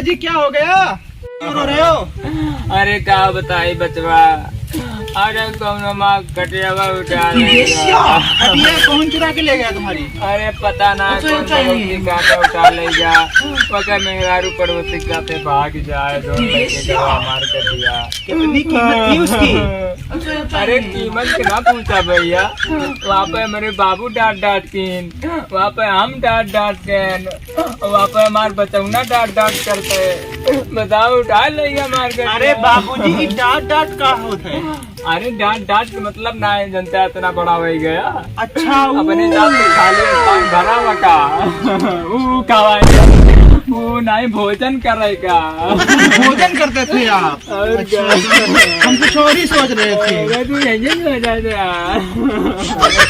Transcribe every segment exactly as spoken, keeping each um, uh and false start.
जी, क्या हो गया? क्यों रो रहे हो? अरे, का बताई बचवा, अरे, कौनो माँ कटियावा उठा ले गया। अब ये कौन चुरा के ले गया तुम्हारी? अरे, पता ना अच्छा, कौन अच्छा, पड़ोसी ये। का तो उठा ले गया। ओकर मेहरारू पड़ोसी का पे भाग जाए, दो लड़के का मार कर दिया। कितनी कीमत थी उसकी? अच्छा, अच्छा, अरे, ये। कीमत के ना पूछा भैया, वहाँ पे मेरे बाबू डांट डांट कीन, वहाँ पे हम डांट डांट के, वहाँ पे हमार बचौना डांट डांट करते। बताओ, उठा लेगा मार के। अरे बाबूजी, ई डांट डांट का होत है? अरे डांट डांट के मतलब ना है, जनता इतना बड़ा हो गया। अच्छा, ऊ। अपने जात से खाली स्थान भरा हुआ का। ऊ खावा है। ऊ नहीं भोजन करेगा। भोजन करते थे आप? और अच्छा, क्या? हम कुछ और ही सोच रहे थे। अरे तू यही हो जाए यार।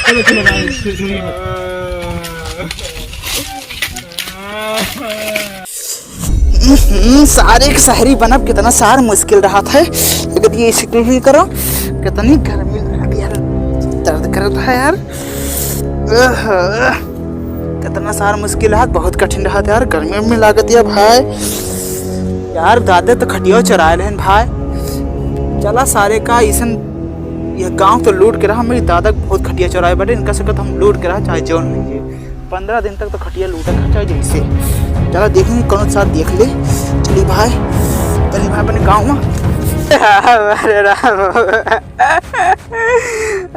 चलो, चलो, चलो, चलो, चलो। हम्म, सारे के शहरी बनब कितना सार मुश्किल रहत है। अगर ये स्क्रीन करो, कितनी गर्मी लग रही है यार, दर्द करत है यार। आह, कितना सार मुश्किल है, बहुत कठिन रहत है यार, गर्मी में लागत है भाई। यार दादे तो खटिया चुराए लेहन भाई। चला सारे का इसन ये गांव तो लूट के रहा, मेरी दादा बहुत खटिया चुराए बटे, इनका सकत हम लूट के रहा, चाहे जौन नहीं है। पन्द्रह दिन तक तो खटिया लूटा खर्चा जैसे। चला देखेंगे कौन सा देख ले। चली भाई, चली भाई अपने गाँव में। अरे राम,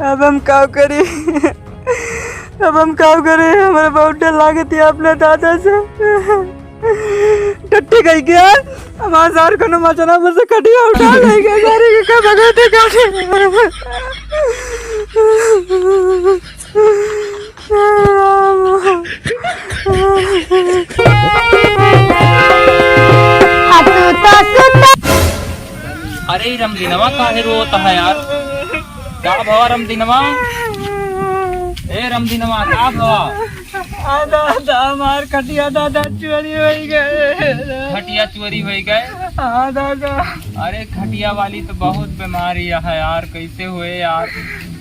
अब हम का करी, अब हम का करी, हमारे बहुत डर लागत है अपने दादा से। टट्टी गई क्या? हमारे सार को मचना पर से खटिया उठा ले गया, सारे के क्या भगवती का। अरे रमदीनवा काहे रोत है यार? का भवा रमदीनवा? ए रमदीनवा, का भवा? आ दादा, हमार खटिया दादा चोरी होइ गए। खटिया चोरी होइ गए? हाँ दादा। अरे खटिया वाली तो बहुत बीमारी है यार, कैसे हुए यार?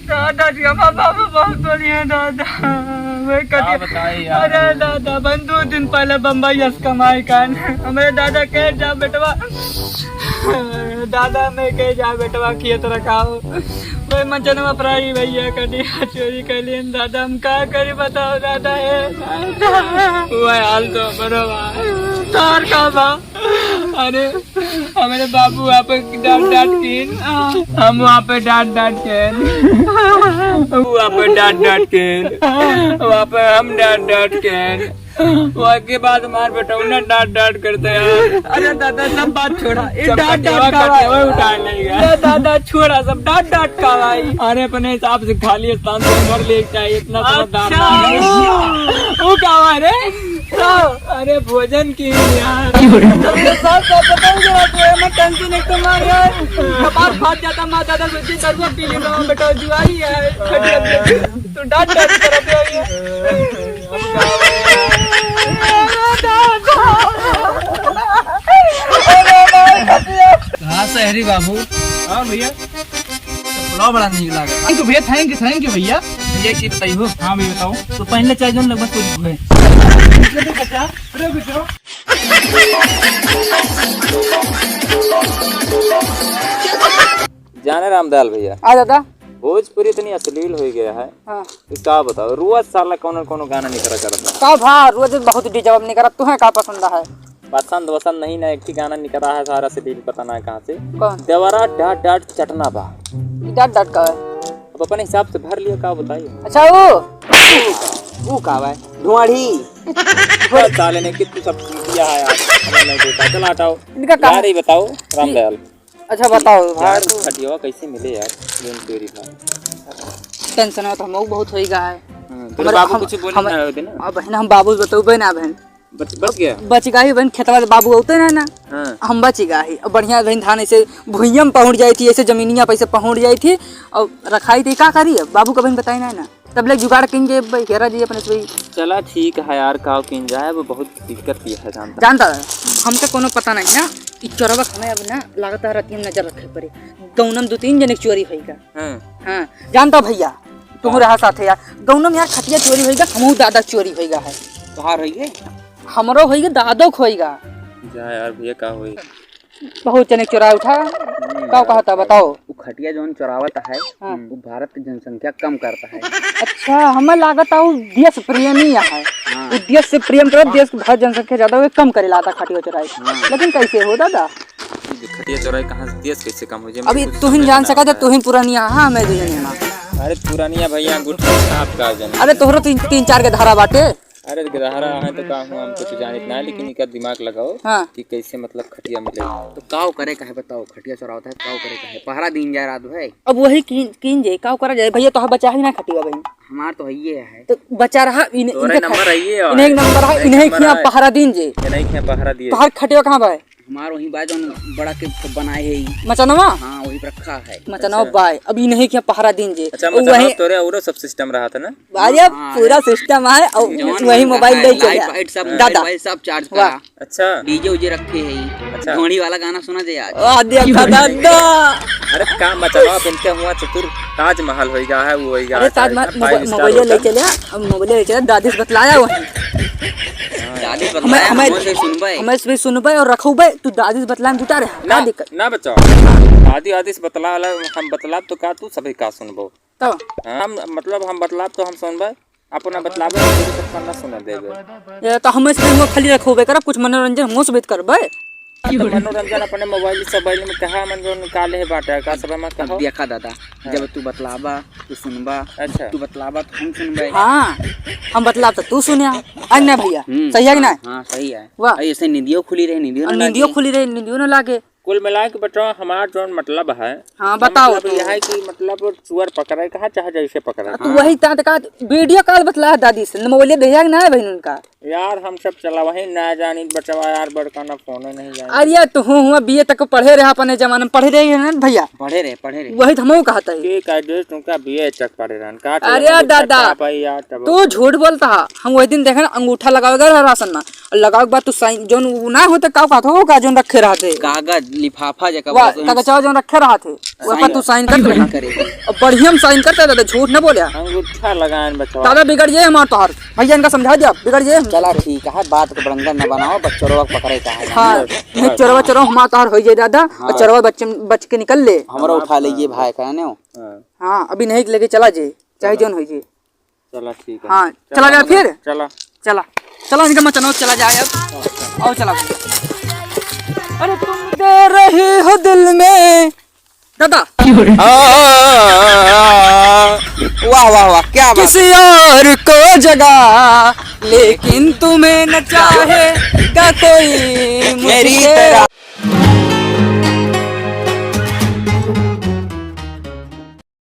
दादा जी, हमार बाबू बहुत बढ़िया है दादा। वही का खटिया बताई यार? अरे दादा, बन दो दिन पहले बम्बई से कमाई कान, हमरे दादा कहे, "जा बेटवा, दादा मैं कहे जा बेटवा खेत रखाओ।" वही मचनवा पर आई भैया, खटिया चोरी कर लिए दादा, हम का करी बताओ दादा, हे दादा। वही हाल तो बड़ो बा। तोर का बा? अरे, हमारे बाबू वहाँ पे डांट डांट के, हम वहाँ पे डांट डांट के, वहाँ पे डांट डांट के, वहाँ पे हम डांट डांट के, वहाँ के बाद हमारे बेटौना डांट डांट करते हैं। अरे दादा, सब बात छोड़ा, ये सब डांट डांट कटिया, का कटिया भाई। उठा लेगा। अरे दादा, छोड़ा सब डांट डांट का भाई। अरे, अपने हिसाब से खाली स्थान से भर ले चाहिए, इतना समझदार अच्छा। ना है। वो का हुआ रे? तो अरे भोजन की यार। तो ये सब तो पता ही है, तो ये मैं टेंशन एक तो मार यार। कपार फाट जाता, माँ दादा सोची तरुआ पी लेता, बेटा जुआई है। खटिया पे। तू डांट डांट कर अभी आई है। हाँ, शहरी बाबू। हाँ भैया। पुलाव बड़ा नीक लागल। Thank you भैया, thank you, thank you भैया। भैया, एक चीज बताइए हो। हाँ भैया, बताओ। तो पहले चाय जौन लगभग कुछ हुए। अरे बेटा। जाने रामदयाल भैया। आ दादा। भोजपुरी इतनी अश्लील हो गया है। हाँ। कि का बताओ, रोज साला कौनो न कौनो गाना निकला करत है। का भा, रोज बहुत DJ अब निकलत, तुहे का पसंद है? पसंद वसंद नहीं ना, एक ही गाना निकला है सारा से दिल पता ना कहाँ से। कौन? देवरा डांट डांट चटना बा। ई डांट डांट का है? अब अपने हिसाब से भर लियो, का बताइए। अच्छा वो? वो का बा? धुआढ़ी। बस साले ने कितनी सब किया है यार, हमें नहीं देता। चल हटाओ। इनका का यार, है? ये बताओ रामदयाल। अच्छा बताओ यार, भाई। खटियावा कैसे मिले यार, जौन चोरी भा? टेंशन में तो हम बहुत होई गा है। हाँ, तेरे हमारे बाबू हम, कुछ बोले हम, ना होते ना। अब बहन हम बाबू से बतौबे ना बहन। बच, बच गया? बच गई बहन, खेतवा से बाबू होते ना ना। हाँ। हम बच गई। अब बढ़िया बहन धान ऐसे भुइयां में पहुँच जाई थी, ऐसे जमीनिया पे ऐसे पहुँच जाई थी और रखाई थी। का करी अब? बाबू का बहन बताई ना ना। तब ले जुगाड़ करेंगे भाई, घेरा जी अपने से भाई। चला ठीक है यार, काव किन जाए, वो बहुत दिक्कत ये है जानता। जानता है, हमका कोनो पता नहीं ना। ई चोरवा हमें अब ना लागत है रतिया में नजर रखे पड़े। गौनम दो तीन जने चोरी होइगा। हाँ। हाँ, जानता भैया, तुम हाँ। रहा साथे यार। गौनम यार खटिया चोरी होइगा, हमहू दादा चोरी होइगा है। कहाँ रहिए? हमरो होइगा, दादो खोइगा। जा यार भैया, का होई? बहुत जने चोराए उठा। हम्म, का यार, कहता, भाई, बताओ। उ खटिया जौन चोरावत है, हाँ। उ भारत की जनसंख्या कम करता है। अच्छा, हमें लागत है उ देश प्रेमी है। हाँ। उ देश से प्रेम करत, देश की भारत जनसंख्या ज्यादा, वे कम करे लाता खटिया चोराए। हाँ। लेकिन कैसे हो दादा? खटिया चोराए कहाँ से, देश कैसे कम हो जाए? अभी हमको तू ही समझ जान में सकत है, आवता तू ही पुरानिया, हाँ, मैं भी नहीं ना। अरे पुरानिया भैया, अंगूठा छाप का जन। अरे तोहरो तीन, तीन चार के धारा बाटे। अरे, गदहरा है तो का हुआ, हम कुछ जानित ना है, लेकिन इनका दिमाग लगाओ हाँ। कि कैसे, मतलब, खटिया मिले। तो काव करे का है, बताओ, खटिया चोरावत है, काव करे का है? पहरा दीन जाए रात भर। अब वही कीन, कीन जाए, काव करा जाए भैया, तोहार बचा ही ना खटिया भाई। हमार तो हइये है। तो बचा रहा, इन-, तोरे इनके नंबर खा-, है ये, इन्हें एक नंबर है, एक इन्हें नंबर खिया है। पहरा दीन जे। इन्हें खिया पहरा दिए। तोहार खटिया कहाँ बा? हमार वहीं बा, जौन बड़ा के बनाए है ई। मचनवा? हाँ, वही पर रखा है। मचनवा अच्छा। बा, अब इन्हें खिया पहरा दीन जे। अच्छा, और मचनवा वही तोरे औरो सब सिस्टम रहा था ना? अरे, हाँ, पूरा है। सिस्टम है, और जौन वही मन मोबाइल रहा ले है, चले। लाइट वाइट सब, मोबाइल, वाह। मोबाइल सब चार्ज वाह। करा। अच्छा। डीजे उजे रखे है। अच्छा। घोड़ी वाला गाना सुना जाए आज। वाह, देखा दादा। अरे, का मतलब, आप इनके हुआ चतुर ताजमहल होई गा है, वो होई गा अरे, है, Taj Mahal, Taj Mahal, five mobile, star mobile ले hotel। चले, अब मोबाइल ले चले, दादी से बतलाया वो। दादी से हमें, बतलाया, हमें, हमसे सुनबे। हमें से सुनबे और रखबे, तू दादी से बतलाए में जुटा रहे, ना, का दिक्कत? ना बचाओ। दादी, दादी से बतला, हम बतलाब तो का तू सभी का सुनबो? तो? हम, मतलब, हम बतलाब तो हम सुनबे, अपना बतलाबे, हम तेरे सबका ना सुने देबे। ये तो हम इसमें हुआ खाली रखोबे करब, कुछ मनोरंजन हमहू से भी करबे। अब तो मनोरंजन अपने मोबाइल, सबैल में कहा मन जो निकाले है बाटा, का सब में अब कहो। देखा दादा, हाँ। जब तू बतलाबा, तू सुनबा, अच्छा। तू बतलाबा तो हम सुनबे। हाँ, हम बतलाब तो तू सुने। अन्य भैया, हम्म, सही है कि हाँ, ना? हाँ, सही है। वाह। अरे, ऐसे निंदियो खुली रहे, निंदियो और ना निंदियो लागे। खुली रहे, निंदियो ना लागे। कुल मिला के बताओ, हमार जौन मतलब है, हाँ, हम बताओ मतलब तो। यह है कि मतलब चुअर पकड़े कहा, चाहे जैसे पकड़े। हाँ, तो हाँ। वही तात का वीडियो कॉल बतला दादी से, मोबाइल भेजा कि ना है बहन उनका? यार, हम सब चला वही ना जानी बचवा यार, बड़का ना फोन नहीं जानी। अरे यार, तू हूँ हुआ बीए तक पढ़े रहे, अपने जमाने में पढ़े रहे हैं ना भैया? पढ़े रहे, पढ़े रहे। वही तो हमहू कहता है। के का दे तुमका बीए तक पढ़े रहन, का अरे चला यार वो दादा, पता भाई यार, तब तू झूठ बोलता है। हम वही दिन देखे ना, अंगूठा लगावे गए रहा राशन ना, लगावे के बाद तू साइन, जौन उ ना होते, का कहत हो, का जौन रखे रहते? कागज, लिफाफा जेका वाह, बोलत हैं। कागजवा जौन रखे रहत है, वह पर साइन। तू साइन करते साइन रहा। करे। और बढ़िया में साइन करते दादा, झूठ ना बोले। अंगूठा लगाएन बचवा। दादा बिगड़ जाए हमार तोहार। भैया इनका समझा दिया, बिगड़ जाए। चला ठीक है, बात को बड़ंगर न बनाओ, बच्चों लोग पकड़े का है। हाँ, नहीं चोरवा, चोरवा हमार तोहार हो जाए दादा, हाँ। और चोरवा बच, बच के निकल ले। हमरा उठा ले ये भाई कहने हो। हाँ। हाँ, अभी नहीं लेके चला जे, चाहे चला। जौन हो जे। चला, ठीक है। हाँ, चला चला जाए फिर? चला। चला। चला, इनका मत चलाओ, चला जाए अब। और चला। अरे, तुम दे रही हो दिल में, दादा। वाह, वाह, वाह, क्या बात। किसी और को जगा, लेकिन तुम्हें न चाहेगा कोई मेरी मुझसे। तरह।